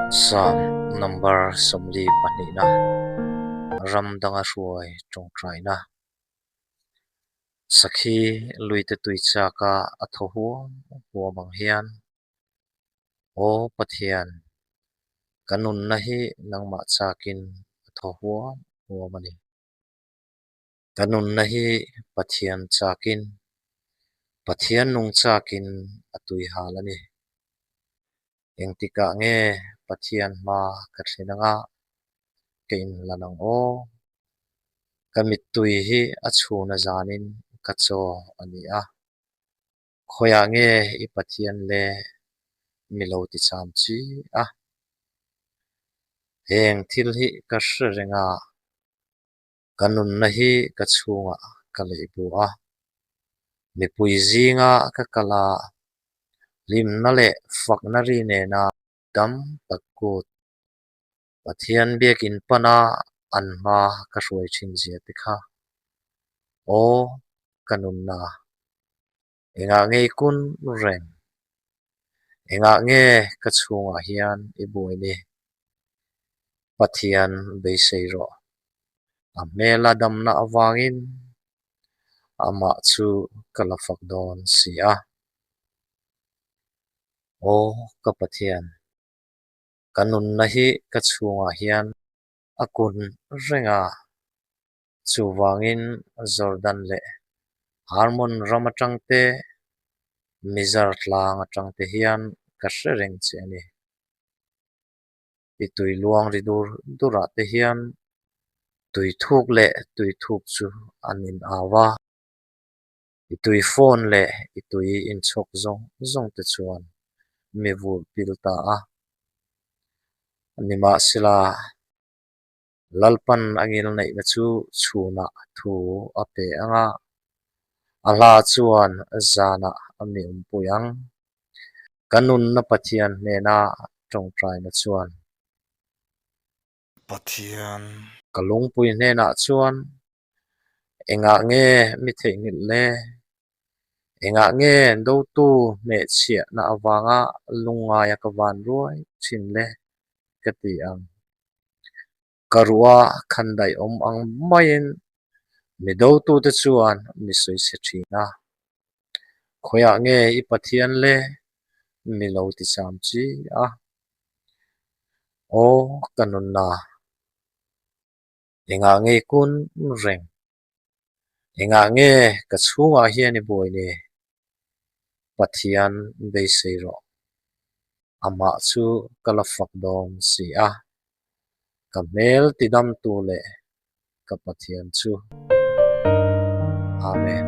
Psalm number 42 na ram danga hruai tawngtaina. Sakhi luite tui chaka a thaw huam huam ang hian, Aw Pathian, ka nunna hi nangmah chakin a thaw huam huam a ni. Ka nunna hi Pathian chakin, Pathian nung chakin a tui hal a ni. Engtikah nge Pathian hma ka thlen anga ka inhlan ang aw? Ka mittui hi a chhun a zanin ka chaw a ni a. Khawiah nge i Pathian le mi lo ti cham chi a? Heng thil hi ka hre reng a. Ka nunna hi ka chhungah ka leih bu a, mipui zinga ka kal a, hlimna leh fakna ri nena dam tak kut Pathian biakin pana an hma ka hruai thin zia te kha. Aw, ka nunna, engah nge i kun reng? Engah nge ka chhungah hian i buai ni? Pathian beisei rawh. A hmela damna avangin amah chu ka la fak dawn si a. Aw ka Pathian, ka nunna hi ka chhungah hian a kun reng a. Chuvangin Jordan leh Harmon ram atang te, Mizar tlang atang te hian ka hre reng che a ni. I tui luang ri dur durah te hian tui thuk leh tui thuk chu an in au a, i tui fawn leh i tui inchhawk zawng zawng te chuan mi vur pil ta a. Nimahsela, Lalpan a ngilneihna chu chhunah thu a pe ang a, a hla chuan zanah a mi awmpui ang. Ka nunna Pathian hnena tawngtaina chuan. Pathian. Ka lungpui hnenah chuan engah nge mi theihnghilh le? Engah nge dotu hnehchhiahna avanga lungngaia ka van ruai thin le? Ka ti ang. Ka ruah khandaih awm ang maiin mi dotute chuan mi sawi chhe thin a. Khawiah nge i Pathian le? Mi lo ti cham chi a. Aw ka nunna, engah nge i kun reng? Engah nge ka chhungah hian i buai ni? Pathian beisei rawh. Amah chu ka la fak dawn si a, ka hmel tidamtu leh ka Pathian chu. Amen.